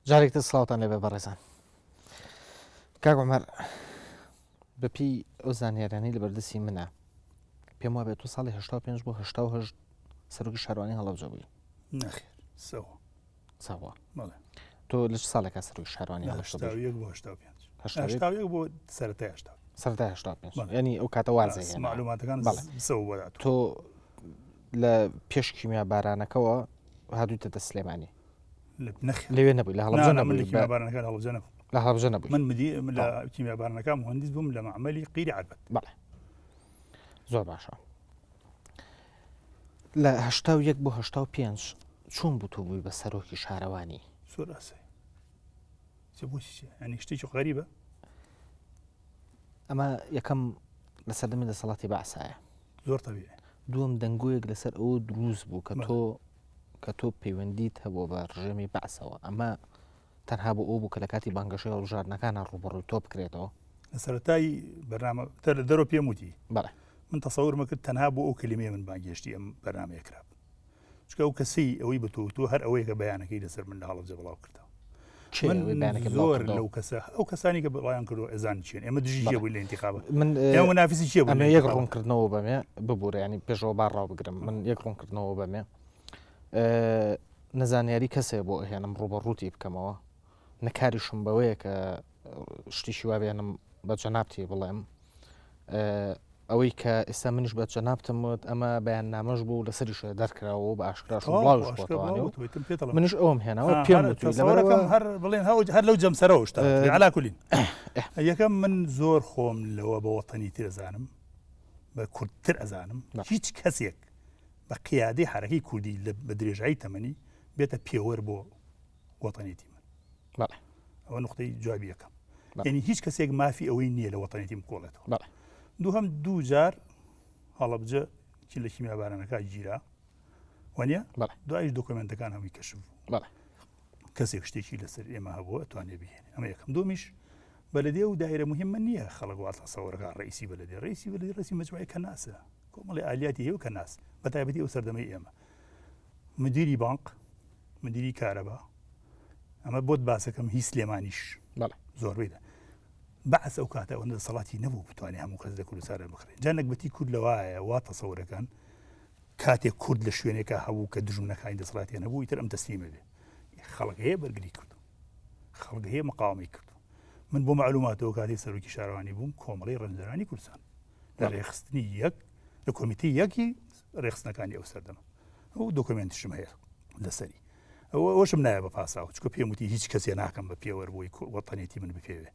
جارێک تر سڵاوتان لێبێ بەڕێزان. کاک عومەر بەپێی ئەو زانیارانەی لە بەردەستی منە پێم وابێت تۆ ساڵی 85 بۆ 88 سەرۆکی شارەوانی هەڵەبجە بووی. نەخێر سەوە. سەوە. بەڵێ. تۆ لە چ ساڵێکا سەرۆکی شارەوانی هەڵەبجە بووی؟ 81 بۆ 85. 81 بۆ سەرەتای 85. سەرەتای 85. یعنی ئەو کاتە وازە هێنا. معلوماتەکان سەوە بۆ داتوو. تۆ لە پێش کیمیا بارانەکەوە هاتوویتەتە سلێمانی. لەوێ نەبووی لە هەڵەبجە نەبووی لە کیمیابارانەکە لە هەڵەبجە نەبووم لە هەڵەبجە نەبووی من مدی لە کیمیابارانەکە مهندس بووم لە مەعمەلی قیری عەربەت بەڵێ زۆر باشە لە 81 بۆ 85 چۆن بوو تۆ بووی بە سەرۆکی شارەوانی زۆر ئاسایی بۆچی ینی شتێکی غەریبە ئەمە یەکەم لە سەردەمی دەسەڵاتی بەعسایە زۆر تەبیعی. دووەم دەنگۆیەک لەسەر ئەوە دروست بوو کە تۆ کە تۆ پەیوەندیت هەبووە بە ڕژێمی بەعسەوە ئەمە تەنها بۆ ئەو بوو کە لە کاتی بانگەشەی هەڵبژاردنەکانە ڕووبەڕووی تۆ بکرێتەوە لە سەرەتای بەرنامە تە لە دەرەوە پێم وتی بەڵێ من تەسەورمە کرد تەنها بۆ ئەو کەلیمەیە من بانگهێشتی ئەم بەرنامەیە کراب چونکە ئەو کەسەی ئەوەی بە تۆ وتووە هەر ئەوەیە کە بەیانەکەی لەسەر من لە هەڵەبجە بڵاو کردەوە. من زۆر لەو کەسە ئەو کەسانی کە بڵیان کردو ئەزان چێن ئێمە دژی چێ بووین لە انتخابات من ئێمە منافسی چێ بووین یەک ڕوونکردنەوە بەمێ ببوورە ینی پێشەوە با ڕاو بگرم من یەک ڕوونکردنەوە بەمێ نەزانیاری کەسێ بۆ ئەهێنم ڕوبەڕووتی بکەمەوە نەکاریشم بەوەیە کە شتیشی وا بێنم بە جەنابتی بڵێم ئەوەی کە ئێستا منیش بە جەنابتم وت ئەمە بەیاننامەش بوو لەسەریش دەرکراوە بە ئاشکراش بڵاوش بۆتەوە منیش ئەوم هێناوە پێم وتوی هەر بڵێن هەر لەو جەمسەرەوە شتا علا کولین یەکەم من زۆر خۆم لەوە بە وەتەنی تر ئەزانم بە کوردتر ئەزانم هیچ کەسێک بە قیادەی حرەکەی کوردی بە درێژایی تەمەنی بێتە پێوەر بۆ وەتەنێتی من بەڵێ ئەوە نقطەی جوابی یەکەم یعنی هیچ کەسێک مافی ئەوەی نییە لە وەتەنێتی بکۆڵێتەوە بەڵێ دووهەم دوو جار هەڵەبجە چی لە کیمیابارانەکە گیرا وانە بەڵێ دوایش دۆکۆمنتەکان هەمووی کەشف بوو بەڵێ کەسێک شتێکی لەسەر ئێمە هەبووە توانێ بهێنێ ئەمە یەکەم دومیش بەلەدێ و دایرە مهمە نییە خەڵک وا تەسەوەرەکە ڕئیسی بەلەدێ ڕئیسی بەلەدێ ڕئیسی مەجموعی کەناسە کۆمەڵی ئالیاتی هەیە و کەناس بە تایبەتی ئەو سەردەمەی ئێمە مدیری بانق مدیری کارەبا ئەمە بۆت باسەکەم هی سلێمانیش زۆربەی دە بەعس ئەو کاتە ئەوەندە دەسەڵاتی نەبوو بتوانێت هەموو کەس لە کوردستانە بخرێت جا نەگبەتی کورد لەوایە وا تەسەورەکان کاتێک کورد لە شوێنێکا هەبوو کە دژمنەکانی دەسەڵاتیان هەبوو ئیتر ئەم تەسلیمە بێ خەڵک هەیە بەرگری کردو خەڵک هەیە مقاومەی کردو من بۆ معلوماتەوە کاتی سەرۆکی شارەوانی بووم کۆمەڵی ڕەنجدەرانی کوردستان لە ڕێخستنی یەک لە کۆمیتی یەکی ڕێخستنەکانی ئەو سەردەمە ئەو دۆکۆمێنتیشم هەیە لەسەری ئەوە ئەوشم نایە بە پاساو چکە پێم وتی هیچ کەسێ ناکەم بە پێوەر بۆی وەتەنێتی من بپێوێ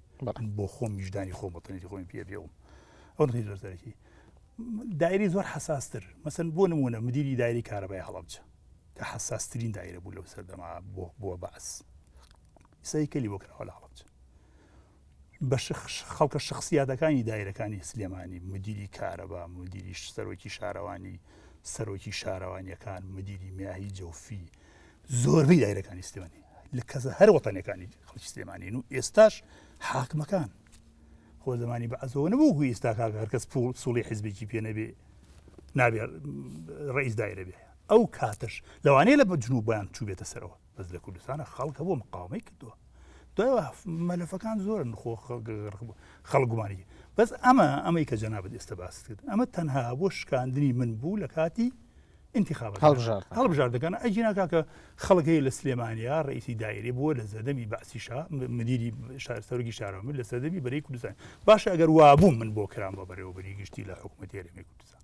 بۆ خۆم ویژدانی خۆم وەتەنێتی خۆم پێ پێوم ئەو نقطەی زۆر سەرەکی دایری زۆر حەساستر مەسەن بۆ نمونە مدیری دایری کارەبای هەڵەبجە کە حەساسترین دایرە بوو لەو سەردەما بۆ بۆ بەعس ئیسای کەلی بۆ کراوە لە هەڵەبجە بە خەڵکە شخصیاتەکانی دایرەکانی سلێمانی مدیری کارەبا مدیری سەرۆکی شارەوانی سەرۆکی شارەوانیەکان مدیری میاهی جەوفی زۆربەی دایرەکانی سلێمانی لە کەسە هەر وەتەنەکانی خەڵکی سلێمانین و ئێستاش حاکمەکان خۆ زمانی بەعزەوە نەبوو گوی ئێستا کاکە هەرکەس پوڵ سوڵی حزبێکی پێ نەبێ نابێ ڕئیس دایرە بێ ئەو کاتش لەوانەیە لە جنوبیان چوو بێتە سەرەوە بەس لە کوردستانە خەڵک هەبوو مقاومەی کردووە دوای مەلەفەکان زۆرن خۆ خەڵک گومانی بەس ئەمە ئەمەی کە جەنابەت ئێستا باست کرد ئەمە تەنها بۆ شکاندنی من بوو لە کاتی انتخابات هەڵبژاردەکان ئەگینا کاکە خەڵک هەیە لە سلێمانیا ڕئیسی دایرێ بووە لە زەدەمی بەعسیشا مدیری سەرۆکی شارەوە لە سەردەمی بەرەی کوردستان باشە ئەگەر وابوو من بۆ کرام بە بەرێوەبەری گشتی لە حکوومەتی هەرێمی کوردستان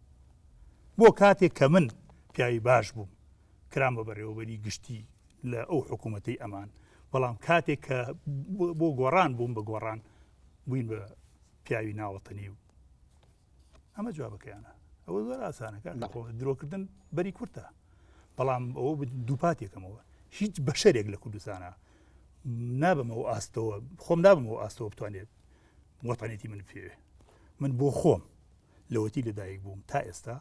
بۆ کاتێک کە من پیاوی باش بووم کرام بە بەڕێوەبەری گشتی لە ئەو حکوومەتەی ئەمان بەڵام کاتێک کە بۆ گۆڕان بووم بە گۆڕان بووین بە پیاوی ناوەتەنی و ئەمە جوابەکەیانە ئەوە زۆر ئاسانەکە درۆکردن بەری کورتە بەڵام ئەوە دووپاتێکەمەوە هیچ بەشەرێک لە کوردستانە نابمەوە ئاستەوە خۆم نابمەوە ئاستەوە بتوانێت وەتەنێتی من پێوێ من بۆ خۆم لەوەتی لەدایک بووم تا ئێستا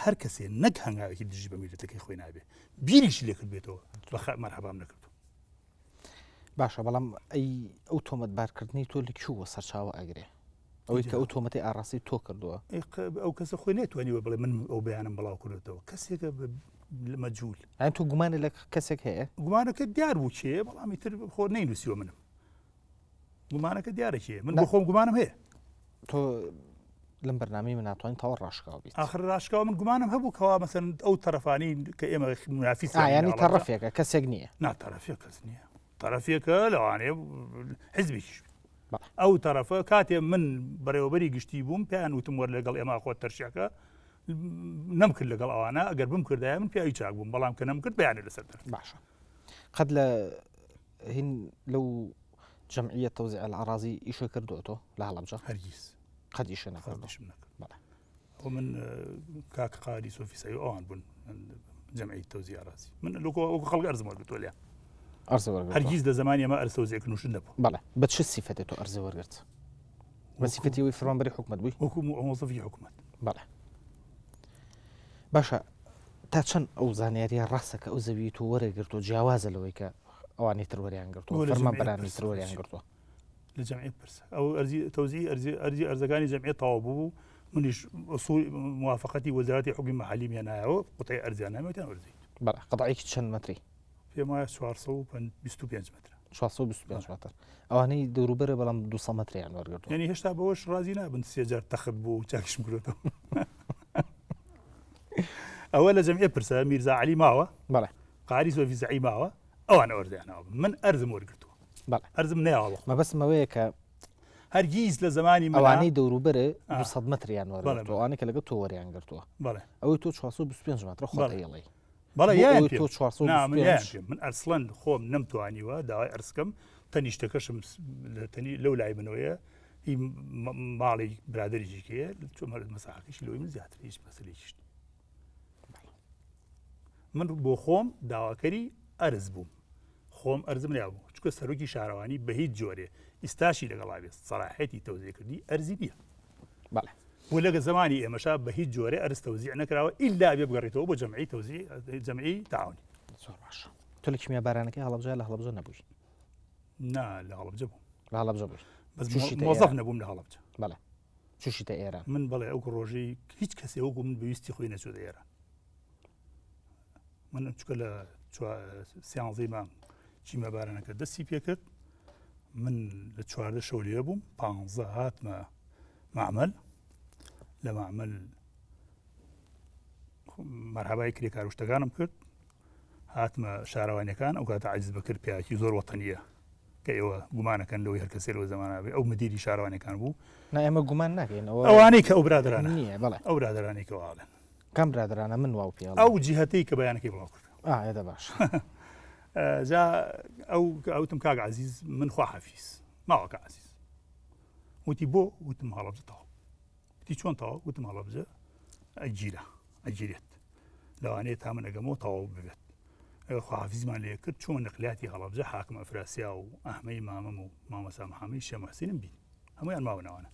هەر کەسێ نەک هەنگاوێکی دژی بە میللەتەکەی خۆی نابێ بیریشی لێ کردبێتەوە بە مەرحەبام نەکردو. باشە بەڵام ئەی ئەو تۆمەتبارکردنی تۆ لە کوێوە سەرچاوە ئەگرێ؟ ئەوەی کە ئەو تۆمەتی ئاڕاستەی تۆ کردووە ئەو کەسە خۆی نێتوانیوە بڵێ من ئەو بەیانم بڵاو کردێتەوە کەسێکە بە. مەجهول. یانی تۆ گومانت لە کەسێک هەیە؟ گومانەکە دیار بوو کێیە بەڵام ئیتر خۆ نەینووسیوە منم. گومانەکە دیارە کێیە من بۆ خۆم گومانم هەیە. تۆ لەم بەرنامەی من ناتوانین تەواو ڕاشکاو بیت. ئاخر ڕاشکاو من گومانم هەبوو کەوا مەسەن ئەو تەرەفانی کە ئێمە منافیس ینی تەڕەفێکە کەسێک نییە. نا تەرەفێک کەس نییە. تەرەفێکە لەوانەیە حزبێکیش بێت. ئەو تەرەفە کاتێ من بەڕێوەبەری گشتی بووم پێیان وتم وەر لەگەڵ ئێمە خۆت تەرشیحکە نەمکرد لەگەڵ ئەوانە ئەگەر بمکردایە من پیاوی چاک بووم بەڵام کە نەمکرد بەیانە لەسەر دەر باشە قەت لە هین لەو جمعیە تەوزیع العراضی ئیشە کردووە تۆ لە هەڵەبجە هەرگیز قەت ئیشە نەکردووە نەکرد بەڵێ خۆ من کاک قاری سۆفی سەی ئەوان بوون جمعی تەوزیع ئەراضی من لۆکۆ وەکو خەڵک ئەرزم وەرگرتووە لێیان ئەرز وەرگرتووە هەرگیز لە زمانی ئەمە ئەرز تەوزیعکردن و شت نەبوو بەڵێ بە چ سیفەتێ تۆ ئەرزی وەرگرت بە سیفەتی ئەوەی فەرمانبەری حکومەت بووی وەکو مۆزەفی حکومەت بەڵێ باشە تا چەند ئەو زانیاریە ڕاستە کە ئەو زەوی تۆ وەرەگرتووە جیاوازە لەوەی کە ئەوانی تر وەریان گرتووە فەرمانبەرانی تر وەریان گرتووە لە جەمعیە پرسە ئەو ئەرزی تەوزی ئەرزی ئەرزی ئەرزەکانی جەمعیە تەواو بوو منیش ئوسوڵ موافقەتی وەزارەتی حکومی مەحەلیم هێنایەوە قوتەی ئەرزیان نامێتیان ئەرزی بەڵێ قەتعێکی چەند مەتری پێم وایە 425 مترە 425 متر ئەوانەی دەوروبەرە بەڵام 200 متریان وەرگرتووە یعنی هێشتا بەوەش ڕازی نابن سێ جار تەخت بوو و چاکیشم کردۆتەوە ئەوە لە جەمعیە پرسە میرزا عەلی ماوە بەڵێ قاری سۆفی سەعی ماوە ئەوان ئەوەردەیان ناوە من ئەرزم وەرگرتووە بەڵێ ئەرزم نەیاوە بەخۆم مەبەستم ئەوەیە کە هەرگیز لە زمانی منە ئەوانەی دەوروبەرێ آه. 200 متریان بەڵێ، وەرگرتووە بەڵێ. ئەوانەی کە لەگەڵ تۆ وەریان گرتووە بەڵێ ئەوەی تۆ 425 مترە خۆت بەڵێ. ئەیڵێی بەڵێ بۆ یان ئەوەی پێم تۆ نا من یان 425 پێم من ئەسڵەن خۆم نەمتوانیوە داوای ئەرزکەم تەنیشتەکەشم س- لە تەنی لەو لای منەوەیە هی م- ماڵی برادەرێکی کێیە چۆمە مەساحەکەشی لەوەی من زیاتر هیچ مەسەلەیەکیش نییە. من بۆ خۆم داواکەری ئەرز بووم خۆم ئەرزم نابوو چکە سەرۆکی شارەوانی بە هیچ جۆرێ ئیستاشی لەگەڵا بێت سەراحەتی تەوزیعکردنی ئەرزی نییە بەڵێ بۆ لەگە زمانی ئێمەشا بە هیچ جۆرێ ئەرز تەوزیع نەکراوە ئیلا بێ بگەڕێتەوە بۆ جەمعی تەوزیع جەمعی تاونی زۆر باشە تۆ لە کیمیا بارانەکەی هەڵەبجە لە هەڵەبجە نەبووی نا لە هەڵەبجە بووم لە هەڵەبجە بووی بەس مۆزەف نەبووم لە هەڵەبجە بەڵێ چوشیتە ئێران؟ من بەڵێ ئەو ڕۆژەی هیچ کەسێ وەکو من بەویستی خۆی نەچۆتە ئێران من چکە لە سیانزەی مانگ چیمە بارانەکە دەستی پێکرد من لە 14 شەو لێ بووم پ هاتمە معمل لە معمل مەرحەبای کرێکار و شتەکانم کرد هاتمە شارەوانیەکان ئەو کاتە عەزیز بەکر پیاوێکی زۆر وەتەنیە کە ئێوە گومانەکەن لەوەی هەر کەسێ لەو زەمانە بێ ئەو مدیری شارەوانیەکان بوو نا ئێمە گومان ناکەین ئەوە ئەوانەی کە ئەو برادەرانە نییە بەڵێ ئەو برادەرانەی کە واڵێن کام برادەرانە من واو پێ ئەو جیهەتەی کە بەیانەکەی بڵاو کرد ئا ئێدە باش جا ئەو ئەوتم کاک عەزیز من خوا حەفیز ماوە کاک عەزیز وتی بۆ وتم هەڵەبجە تەواو وتی چۆن تەواو وتم هەڵەبجە ئەگیرا ئەگیرێت لەوانەیە تا من ئەگەمەوە تەواو ببێت خواحافیزمان لێ کرد چۆن نقلیاتی هەڵەبجە حاکم ئەفراسیا و ئەحمەی مامەم و مامۆستا محەمەی شێ محسینم بین هەمویان ماونەوانە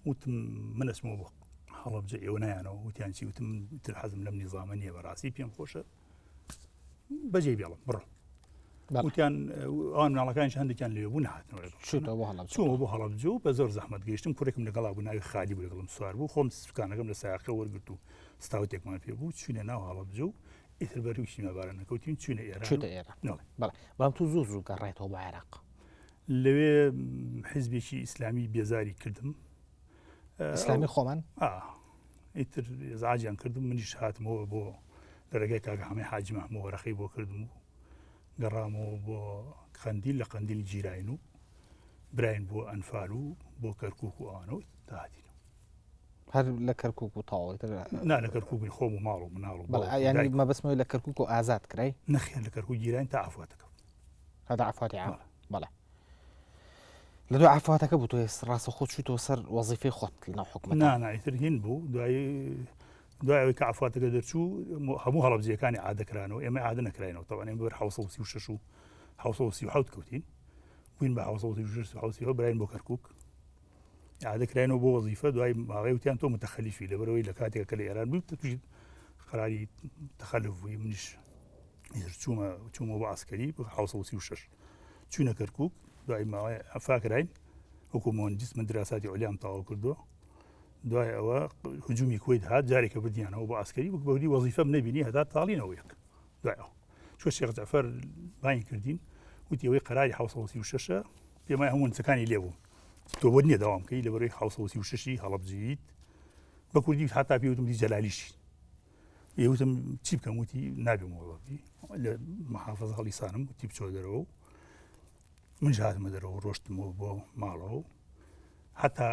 وتم من ئەچمەوە بۆ هەڵەبجە ئێوە نایانەوە وتیان چی وتم تر حەزم لەم نیزامە نییە بەڕاستی پێم خۆشە بەجێ بێڵم بڕۆ وتیان ئەوان مناڵەکانیش هەندێکیان لێ بوو نهاتنەوە چوومەوە بۆ هەڵەبجە و بە زۆر زەحمەت گەیشتم کوڕێکم لەگەڵا بوو ناوی خالی بوو لەگەڵم سوار بوو خۆم سوکانەکەم لە سایەقە وەرگرت و ستاوتێکمان پێ بوو چوینە ناو هەڵەبجە و ئیتر بەرەو کیمیاباران نەکەوتین چوینە ئێران چوویتە ئێران بەڵێ بەڵام تۆ زوو زوو گەڕایتەوە بۆ عێراق لەوێ حیزبێکی ئیسلامی بێزاری کردم ئیسلامی خۆمان ئیتر ئێزعاجیان کردم منیش هاتمەوە بۆ لە ڕێگای کاکە حەمەی حاجی مەحموو وەرەقەی بۆ کردم و گەڕامەوە بۆ قەندیل لە قەندیل گیراین و براین بۆ ئەنفال و بۆ کەرکوک و ئەوانە و تا هاتینەوە. هەر لە کەرکوک و تەواو ئیتر نا لە کەرکوک بووین خۆم و ماڵ و مناڵ و بەڵێ باوک و یانی دایک. مەبەستمەوە لە کەرکوک و ئازاد کرای؟ نەخێر لە کەرکوک گیراین تا عەفواتەکە بوو. هەتا عەفواتی عام بەڵێ. بەڵێ. لە دوای عەفواتەکە بوو تۆ ڕاستەوخۆ چوویتەوە سەر وەزیفەی خۆت لەناو حکومەت؟ نا نا ئیتر هین بوو دوایی دوای ئەوەی کە عەفواتەکە دەرچوو هەموو هەڵەبجەیەکانی عادە کرانەوە ئێمە عادە نەکراینەوە تەوان ئێمە بەر 1936 و 1937 کەوتین بووین بە 1936 و 1937 براین بۆ کەرکک عادە کراینەوە بۆ وەزیفە دوای ماوەی وتیان تۆ متەخەلیفی لەبەرەوەی لە کاتێک کە لە ئێران بووی تووشی قراری تەخەلف بووی منیش چوومە چوومە بۆ عسکەری 1936 چوونە کەرکک دوای ماوەی ئەفاکراین وەکو مهندس من دراساتی علیام تەواو کردووە. دوای ئەوە هجومی کوەیت هات جارێکە بردیانەوە بۆ عسکەری وەک بەودی وەزیفەم نەبینی هەتا تاڵینەوە یەک دوای ئەو چۆ شێخ جەعفەر بانی کردین وتی ئەوەی قەراری 1936 پێم وایە هەموو نچەکانی لێ بوو تۆ بۆت نییە داوام بکەی لەبەرەوەی 1936 هەڵەبجەییت بە کوردی هەتا پێ وتم دی جەلالیشی وتم چی بکەم وتی نابێ مۆڵەتی لە محافظ هەڵیسانم وتی بچۆ دەرەوە و منش هاتمە دەرەوە ڕۆشتمەوە بۆ ماڵەوە حتا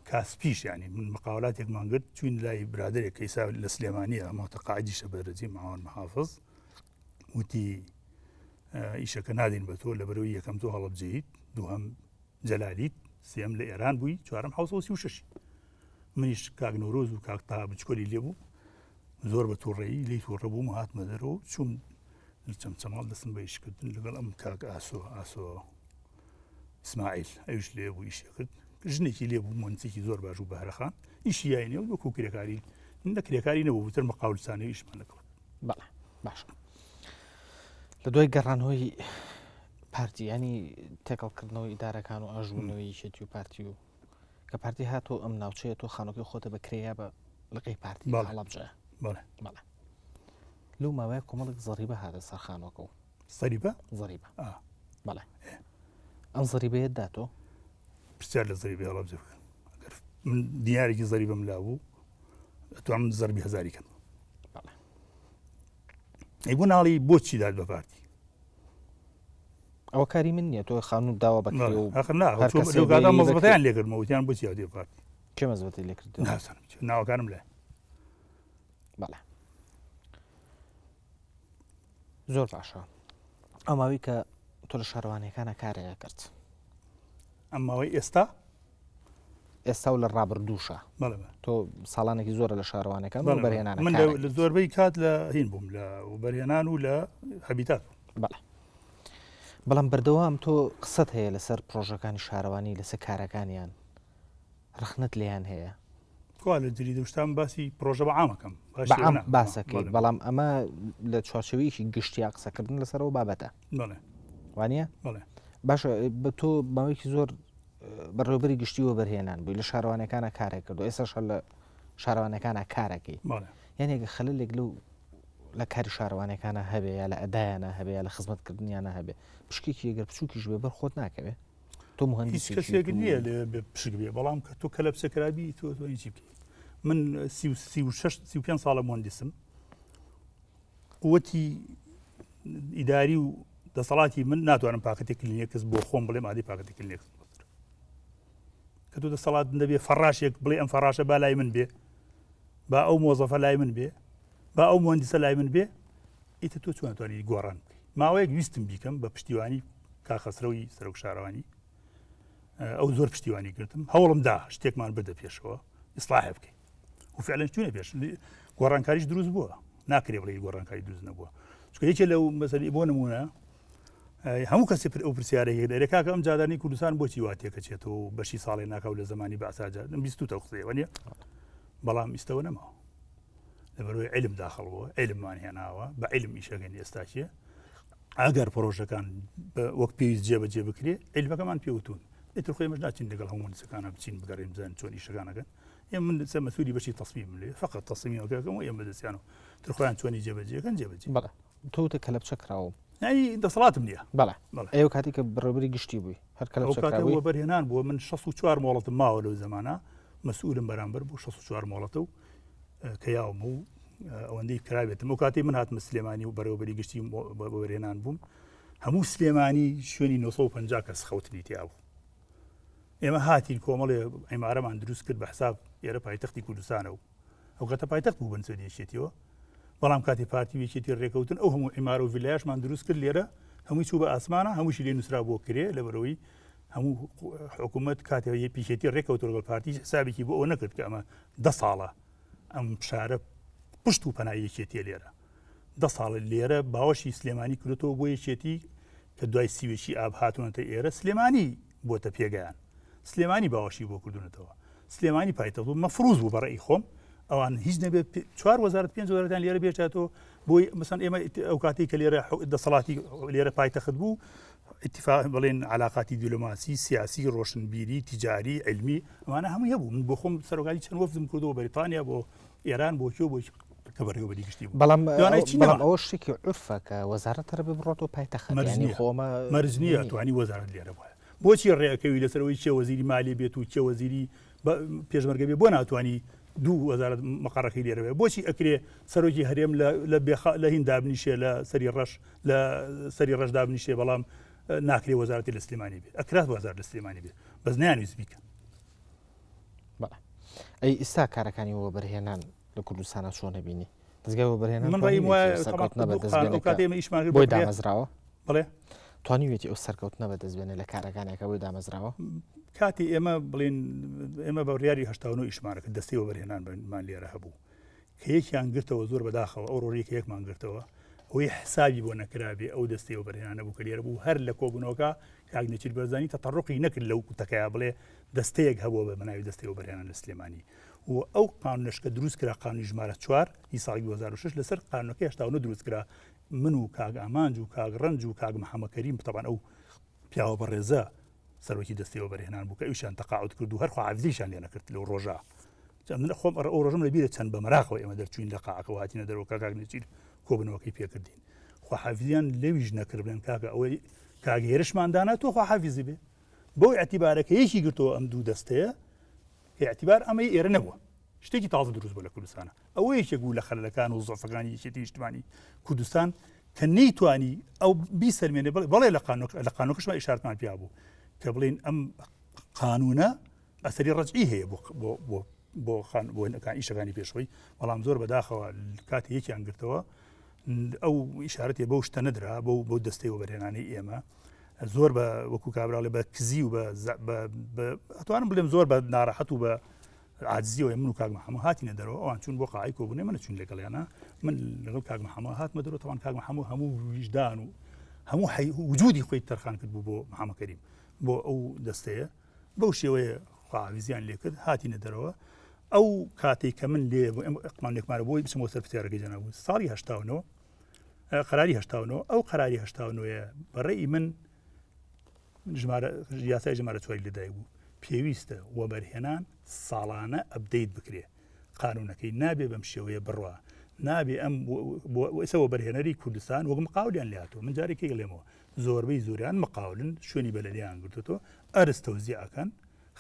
کاسپیش ینی من مقاولاتێکمان گرت چوین لای برادێک کە ئیسا لە سلێمانیە متەقاعدیشە بەرەجی معاون محافظ وتی ئیشەکە نادەین بە تۆ لەبەرەوەی یەکەم تۆ هەڵەبجەیت دووهەم جەلالیت سێم لە ئێران بووی چوارم 1936 منیش کاک نۆرۆز و کاک تا بچکۆلی لێبوو زۆر بە تووڕەیی لی تووڕە بووم و هاتمە دەرەوە چوم لە چەمچەماڵ دەستم بە ئیشکردن لەگەڵ ئەم کاک ئاسۆ ئاسۆ ئیسماعیل ئەویش لێ بوو ئیشی کرد ژنێکی لێ بوو مۆنتێکی زۆر باش و بەهرەخان ئیشی یاینێ و وەکو کرێکاری نە کرێکاری نەبوو بتر مقاولسانەوە ئیشمان لەگەڵ بەڵێ باشە لە دوای گەڕانەوەی پارتی ینی تێکەڵکردنەوەی ئیدارەکان و ئاژبوونەوەی یەکێتی و پارتی و کە پارتی هاتۆ ئەم ناوچەیە تۆ خانەکەی خۆتە بە کرێیا بە لقی پارتی هەڵەبجە بەڵێ لەو ماوەیە کۆمەڵێک زەریبە هاتە سەر خانۆکە و زەریبە زەریبە بەڵێ ئەم زەریبەیە داتۆ پرسیار لە زەریبەی هەڵەبجە بکە ئەگەر من دیارێکی زەریبەم لابوو ئەتوانم زەربی هەزاری کەم ئەی بۆ ناڵی بۆچی داد بە پارتی ئەوە کاری من نییە تۆ خانوو داوە بەکرێ و مەزبەتیان لێکردمەوە وتیان بۆچی دێ پارتی کێ مەزبەتی لێکرد نازانم ناوەکانم لای بەڵێ زۆر باشە ئەو ماوەی کە تۆ لە شارەوانیەکانە کارێک کرد ئەم ماوەی ئێستا ئێستا و لە ڕابردووشە تۆ ساڵانێکی زۆرە لە شارەوانەکان بەرهێنان من لە زۆربەی کات لە هین بووم لە بەرهێنان و لە هەبیتات بەڵێ بەڵام بەردەوام تۆ قسەت هەیە لەسەر پرۆژەکانی شارەوانی لەسەر کارەکانیان ڕەخنەت لێیان هەیە؟ کوا لە جریدە و شتان باسی پرۆژە بە عامەکەم بە عام باسەکەی بەڵام ئەمە لە چوارچێوەیەکی گشتیا قسەکردن لەسەرەوە بابەتە وانە باشە بە تۆ ماوەیەکی زۆر بەڕێوبەری گشتی وەبەرهێنان بووی لە شارەوانەکانە کارێک کردو ئێستا لە شارەوانەکانە کارەکەی یانێک خەلێک لەو لە کاری شارەوانەکانە هەبێ یا لە ئەدایانە هەبێ یا لە خزمەتکردنیانە هەبێ پشکێکی گەر بچووکیش بێ بەر خۆت ناکەوێ تۆ مهندس هیچ کەسێک نییە لێ بێ پشک بێ بەڵام کە تۆ کەلەپچە کرابی تۆ توانی چی بکەیت من 36 35 ساڵە مهندسم قوتی ئیداری و دەسەڵاتی من ناتوانم پاکەتی کلینێکس بۆ خۆم بڵێم ئادی پاکەتی کلینێکس کە تۆ دەسەڵات دەبێ فەڕاشێک بڵێ ئەم فەڕاشە با لای من بێ با ئەو مۆزەفە لای من بێ با ئەو مهندسە لای من بێ ئیتر تۆ چۆن توانی گۆڕان بکەی ماوەیەک ویستم بیکەم بە پشتیوانی کاک خەسرەوی سەرۆک شارەوانی ئەو زۆر پشتیوانی کردم هەوڵم دا شتێکمان بردە پێشەوە ئیسلاحێ بکەین و فعلەن چوونە پێش گۆڕانکاریش دروست بووە ناکرێ بڵێ گۆڕانکاری دروست نەبووە چونکە یەکێ لەو مەسەلی بۆ نمونە هەموو کەسی پر ئەو پرسیارە هەیە دەرێ کاکە ئەم جادانی کوردستان بۆچی وا تێکەچێتەوە و بەشی ساڵێ ناکاو لە زمانی بەعساجا بیست و قسەیەوە نیە بەڵام ئیستەوە نەماوە لەبەرەوەی علم داخڵ بووە علممان هێناوە بە علم ئیشەکەن ئێستاچیە ئەگەر پرۆژەکان وەک پێویست جێبەجێ بکرێ علمەکەمان پێوتون ئیتر خۆی مەش ناچین لەگەڵ هەموو مهندسەکانە بچین بگەڕێن بزانین چۆن ئیشەکانەکەن ئێ من لەسەر مەسوولی بەشی تەسمیم لێ فقط تەسمیمەکەکەم و ئێمە بەدەستیانەوە تر خۆیان چۆنی جێبەجێەکەن جێبەجێ بەڵێ تۆ وتە کەلەپچە کراوم یعنی دەسەڵاتم نییە بەڵێ ئێوە کاتی کە بەڕێوەبەری گشتی بووی هەر کەلەپچە کراوی وەبەرهێنان بووە من 64 مۆڵەتم ماوە لەو زەمانە مەسئولم بەرامبەر بوو 64 مۆڵەتە و کە یاوم و ئەوەندەی کرابێتم ئەو کاتی من هاتمە سلێمانی و بەڕێوەبەری گشتی وەبەرهێنان بووم هەموو سلێمانی شوێنی 950 کەس خەوتنی تیا بوو ئێمە هاتین کۆمەڵێ عیمارەمان دروست کرد بە حساب ئێرە پایتەختی کوردستانە و ئەو کاتە پایتەخت بوو بنسەری یەکێتیەوە بەڵام کاتی پارتی و یەکێتی ڕێکەوتن ئەو هەموو عیمارە و ڤیلایشمان دروست کرد لێرە هەمووی چوو بە ئاسمانە هەمووشی لێ نووسرا بۆ کرێ لەبەرەوەی هەموو حکوومەت کاتێ یەکێتی ڕێکەوت لەگەڵ پارتی حسابێکی بۆ ئەوە نەکرد کە ئەمە دە ساڵە ئەم شارە پشت و پەنای یەکێتیە لێرە دە ساڵە لێرە باوەشی سلێمانی کردێتەوە بۆ یەکێتی کە دوای سیوێکی ئاب هاتوونەتە ئێرە سلێمانی بۆتە پێگەیان سلێمانی باوەشی بۆ کردوونەتەوە سلێمانی پایتەخت بوو مەفروز بوو بەڕێی خۆم ئەوان هیچ نەبێت چوار وەزارەت پێنج وەزارەتیان لێرە بێتاتەوە بۆی مەسەن ئێمە ئەو کاتێک کە لێرە دەسەڵاتی لێرە پایتەخت بوو. اتفاق بڵێن علاقاتی دیلۆماسی سیاسی ڕۆشنبیری تیجاری علمی ئەمانە هەمووی هەبوو من بۆ خۆم سەرۆکاتی چەند وەفدم کردەوە بەریتانیا بۆ ئێران بۆ کوێ بۆ کە بەڕێوەبەری گشتی بوو بەڵام بەڵام ئەوە شتێکی عورفە کە وەزارەت هەر بڕۆتەوە پایتەخت مەرج نییە خۆمە مەرج نییە توانی وەزارەت لێرە بووە بۆچی ڕێەکەوی لەسەرەوەی چێ وەزیری مالی بێت و چێ وەزیری پێشمەرگە بێ بۆ ناتوانانی دوو وەزارەت مقڕەکەی لێرە بێ بۆچی ئەکرێ سەرۆکی هەرێم لە بێخا لە هین دابنیشێ لە سەری ڕەش لە سەری ڕەش دابنیشێ بەڵام ناکرێ وەزارەتی لە سلێمانی بێ ئەکرات وەزار لە سلێمانی بێ بەس نیانویست بیکەن ئەی ئیستا کارەکانی وەبەرهێنان لە کوردستانە چۆن نەبینی دەزگای وەبەرهێنان من ڕێیم وایە سەرکەوتنە بەدەست کاتێ ئێمە ئیشمان بۆی دامەزراوە بڵێ توانیوێتی ئەو سەرکەوتنە بەدەست بێنێ لە کارەکانێکە بۆی دامەزراوە کاتی ئێمە بڵین ئێمە بە بڕیاری هەشتا ئیشمانە کە دەستی وەبەرهێنان مان لێرە هەبوو کە یەکیان گرتەوە زۆر بەداخەوە ئەو ڕۆژی کە یەکمان گرتەوە ئەوەی حسابی بۆ نەکرابێ ئەو دەستی وەبەرهێنانە بوو کە لێرە بوو هەر لە کۆبوونەوەکە کاک نێچیر بەرزانی تەتەڕقی نەکرد لەو کوتەکەیا بڵێ دەستەیەک هەبووە بە ناوی دەستەی وەبەرهێنان لە سلێمانی و ئەو قانونەش کە دروست کرا قانونی ژمارە چوار ی ساڵی 2006 لەسەر قانونەکەی 89 دروست کرا من و کاک ئامانج و کاک ڕەنج و کاک محەممە کەریم تەبان ئەو پیاوە بەڕێزە سەرۆکی دەستەی وەبەرهێنان بوو کە ئەویشیان تەقاعد کرد و هەر خواحافزیشیان لێ نەکرد لەو ڕۆژە من خۆم ئەو ڕۆژم لە بیرە چەند بە مەراقەوە ئێمە دەرچوین لە قاعەکەوە هاتینە دەرەوە کاک نێچیر کۆبنەوەکەی پێکردین خواحافزیان لەویش نەکرد بڵێن کاکە ئەوەی کاک هێرشمان دانا تۆ خواحافزی بێ بەو ئیعتیبارە کە یەکی گرتەوە ئەم دوو دەستەیە کە ئیعتیبار ئەمەی ئێرە نەبووە شتێکی تازە دروست بوو لە کوردستانە ئەوە یەکێک بوو لە خەلەکان و زۆفەکانی یەکێتی نیشتمانی کوردستان کە نەیتوانی ئەو بیسەلمێنێ بڵێ بەڵێ لە قانوک لە قانوکشمان ئیشارتمان پیا بوو کە بڵین ئەم قانونە ئەسەری ڕەجعی هەیە بۆ بۆ بۆ بۆ خان بۆ ئیشەکانی پێشخۆی بەڵام زۆر بەداخەوە کاتی یەکیان گرتەوە ئەو ئیشارەتێ بەو شتە نەدرا بەو بەو دەستەی وەبەرهێنانەی ئێمە زۆر بە وەکو کابراڵێ بە کزی و بە ئەتوانم بڵێم زۆر بە ناڕەحەت و بە عاجزیەوە من و کاک محەممە هاتینە دەرەوە ئەوان چوون بۆ قاعی کۆبوونێ من چوون لەگەڵیانە من لەگەڵ کاک محەممە هاتمە دەرەوە تەوان کاک محەممە هەموو ویژدان و هەموو حی وجودی خۆی تەرخان کرد بوو بۆ محەممە کەریم بۆ ئەو دەستەیە بەو شێوەیە خواویزیان لێکرد هاتینە دەرەوە ئەو کاتێک کە من لێ بۆ ئەم ئەقمانێکمانە بۆی بچمەوە سەر پرسیارەکەی جەناب ساڵی 89 قەراری 89 ئەو قەراری 89 بە ڕێی من ژمارە یاسای ژمارە چواری لەدایک بوو پێویستە وەبەرهێنان ساڵانە update بکرێ قانونەکەی نابێ بەم شێوەیە بڕوا نابێ ئەم ئێستا وەبەرهێنەری کوردستان وەک مقاولیان لاتەوە من جارێکی گەڵێمەوە زۆربەی زۆریان مقاولن شوێنی بەلەدیان گرتوتەوە ئەرز تەوزیعەکەن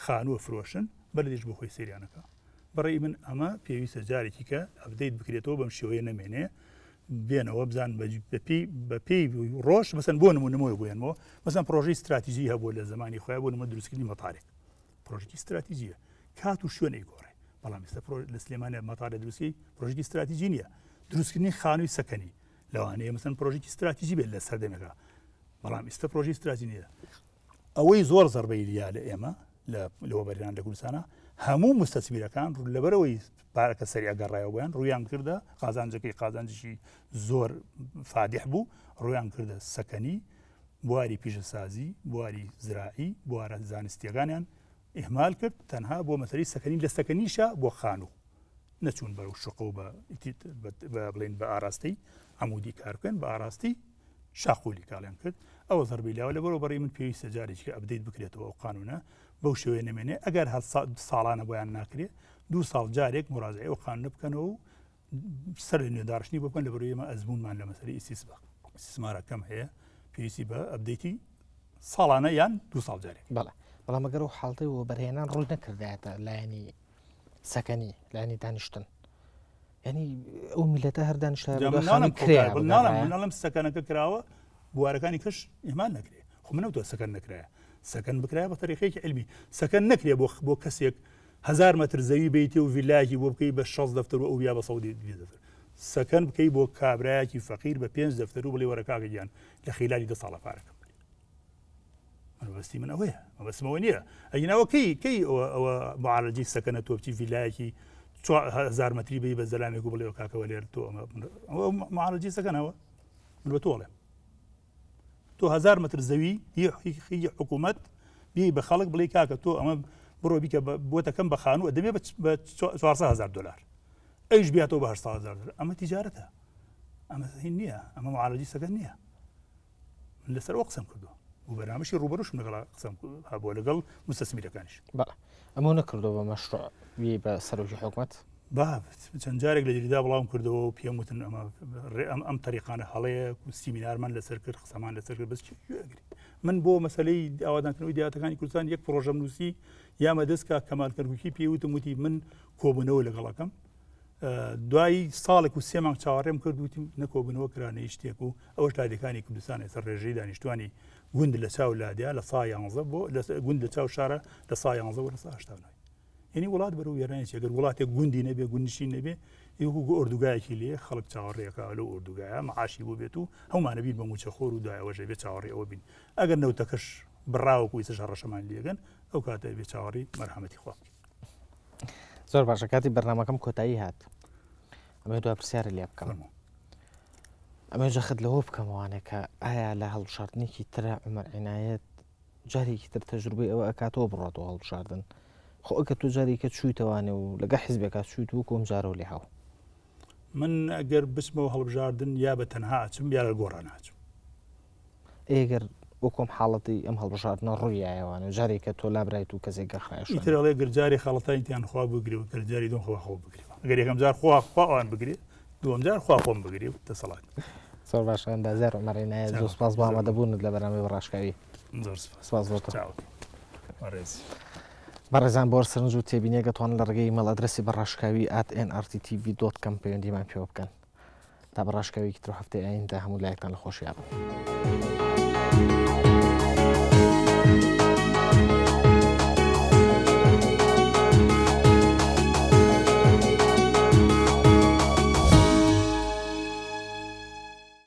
خانووە فرۆشن بەلەدیش بۆ خۆی سەیریانەکە بەڕێی من ئەمە پێویستە جارێکی کە update بکرێتەوە بەم شێوەیە نەمێنێ بێنەوە بزان بەپی بەپی ڕۆژ مەسەن بۆ نمونەمەوە بێنمەوە مەسەن پرۆژەی استراتیژی هەبوو لە زمانی خۆیان بۆ نمە دروستکردنی مەتارێک پرۆژێکی استراتیژیە کات و شوێن ئەیگۆڕێ بەڵام ئێستا لە سلێمانی مەتارە دروستی پرۆژێکی استراتیژی نییە دروستکردنی خانووی سەکەنی لەوانەیە مەسەن پرۆژێکی استراتیژی بێت لە سەردەمێکا بەڵام ئێستا پرۆژی استراتیژی نییە ئەوەی زۆر زەربەی لیا لە ئێمە لە وەبەرهێنان لە کوردستانە هەموو مستەسمیرەکان لەبەرەوەی پارەکە سەری ئەگەڕایەوە بۆیان ڕویان کردە قازانجەکەی قازانجی زۆر فادح بوو ڕویان کردە سەکەنی بواری پیشەسازی بواری زراعی بوارە زانستیەکانیان ئیهمال کرد تەنها بۆ مەسەری سەکەنی لە سەکەنیشە بۆ خانوو نەچوون بەرەو شقە و بە بڵێن بە ئاراستەی عمودی کار بکەن بە ئاراستی شاقولی کاڵیان کرد ئەوە زەربەی لاوە لەبەرەوە بەڕێی من پێویستە جارێکی update بکرێتەوە ئەو قانونە بەو شێوەیە نەمێنێ ئەگەر هەر ساڵانە بۆیان ناکرێ دوو ساڵ جارێک مراجعەی ئەو قانونە بکەنەوە و سەر لە نوێ داڕشتنی بۆ بکەن لەبەرەوەی ئێمە ئەزموونمان لە مەسەلەی ئیستیسمارە کەم هەیە پێویستی بە update ی ساڵانە یان دوو ساڵ جارێک بەڵێ بەڵام ئەگەر ئەو حاڵتەی وەبەرهێنان ڕووی نەکردایەتە لایەنی سەکەنی لایەنی دانیشتن ینی ئەو میلەتە هەر دانیشتناڵم سەکەنەکە کراوە بوارەکانی کەش ئیمان نەکرێ خۆ منەوە تۆ سەکەن نەکرایە سەکەن بکرایە بە تەریقەیەکی علمی سەکەن نەکرێ بۆ بۆ کەسێک هزار متر زەوی بیتێ و ڤیلایەکی بۆ بکەی بە 6 دەفتەر و ئەو یا بە سەودی دەفتەر سەکەن بکەی بۆ کابرایەکی فەقیر بە پێنج دەفتەر و بڵێ وەرە کاکە گیان لە خیلالی دە ساڵە پارەکەم مەبەستی من ئەوەیە مەبەستم ئەوە نییە ئەگینەوە کەی کەی ئەوە ئەوە معالەجەی سەکەنە تۆ بچی ڤیلایەکی هزار مەتری بی بە زەلامێک و بڵێ کاکەوە لێر تۆ ئەمە معالەجەی سەکەنەوە من بە تۆ ئەڵێم تۆ هزار متر زەوی هی حکوومەت بی بە خەڵک بڵێ کاکە تۆ ئەمە بڕۆ بیکە بۆتەکەم بە خانوو دەبێ بە 400 هزار دلار ئەیش بیاتەوە بە 800 هزار دلار ئەمە تیجارەتە ئەمە هین نییە ئەمە معالەجی سەکەن نییە من لەسەر ئەوە قسەم کردووە. و بەرنامەشی ڕوبەروشم لەگەڵ قسەم هەبووە لەگەڵ مستەسمیرەکانیش. بەڵێ ئەمەو نەکردووە بە مەشروع ی بە سەرۆکی حکومەت؟ بابت چەند جارێک لە جریدا بڵاوم کردەوە و پێم وتن ئەمە ئەم ئەم تەریقانە هەڵەیە و سیمینارمان لەسەر کرد قسەمان لەسەر کرد بەس گوێگری من بۆ مەسلەی ئاوادانکردنەوەی دیاتەکانی کوردستان یەک پرۆژەم نووسی یامە دەست کا کەمال کەرکوکی پێی وتم وتی من کۆبوونەوە لەگەڵەکەم دوای ساڵێک و سێ مانگ چاوەڕێم کرد وتیم نەکۆبوونەوە کرا نە هیچ شتێک و ئەوەش لادێکانی کوردستان ئێستا ڕێژەی دانیشتوانی گوند لە چاو لادیا لە سا یانزە بۆ گوند لە چاو شارە لە سا یانزە بۆ لە سا هەشتا و نۆی یعنی وڵات بەرەو وێرانی چێ گەر وڵاتێک گوندی نەبێ گوندنشین نەبێ وەکو ئۆردوگایەکی لێ خەڵک چاوەڕێەکە لەو ئۆردوگایە معاشی بۆ بێت و هەموومانە بین بە موچەخۆر و دوای ئەوەش بێ چاوەڕێ ئەوە بین ئەگەر نەوتەکەش بڕاوەکو ئیسەش هەڕەشەمان لێگەن ئەو کاتە بێ چاوەڕی مەرحەمەتی خوا بکەین. زۆر باشە کاتی بەرنمەکەم کۆتایی هات ئەمە دو پرسیارە لێ بکەم ئەمە جەخت لەوە بکەمەوانێ کە ئایا لە هەڵبژاردنێکی ترە عمر عنایەت جارێکی تر تەجروبەی ئەوە ئەکاتەوە بڕاتەوە هەڵبژاردن خۆ ئەگە تۆ جارێکە چوویتەوانێ و لەگە حیزبێکا چوویت وەکو ئەم جارەوە لێ هاو. من ئەگەر بچمەوە هەڵبژاردن یا بە تەنها ئەچم یا لە گۆڕان ئەچم. ئەی گەر وەکو ئەم حاڵەتی ئەم هەڵبژاردنە ڕوویایەوانێ و جارێکە تۆ لابرایت و کەسێک گەخرایە شوێنت. ئیتر ئەڵێ گەر جارێ خەڵەتانیتیان خوا بگرێ و گەر جاری دووەم خوا خۆ بگرێ. گەر یەکەم جار خوا خوا ئەوان بگرێ دووەم جار خوا خۆم بگرێ و دەسەڵات. زۆر باشە ئەندازیار عومەر عینایەت زۆر سوپاس بۆ ئامادەبوونت لە بەرنامەی بە ڕاشکاوی. زۆر سوپاس. سوپاس بۆ تۆ. چاو. بەڕێز. بەڕێزان بۆ هەر سەرنج و تێبینیەک ئەتوانن لە ڕێگەی ئیمەڵ ئەدرەسی بە ڕاشکاوی at nrttv dot com پەیوەندیمان پێوە بکەن. تا بە ڕاشکاویەکی تر و هەفتەی ئایندە هەموو لایەکتان لە خۆشیا بن.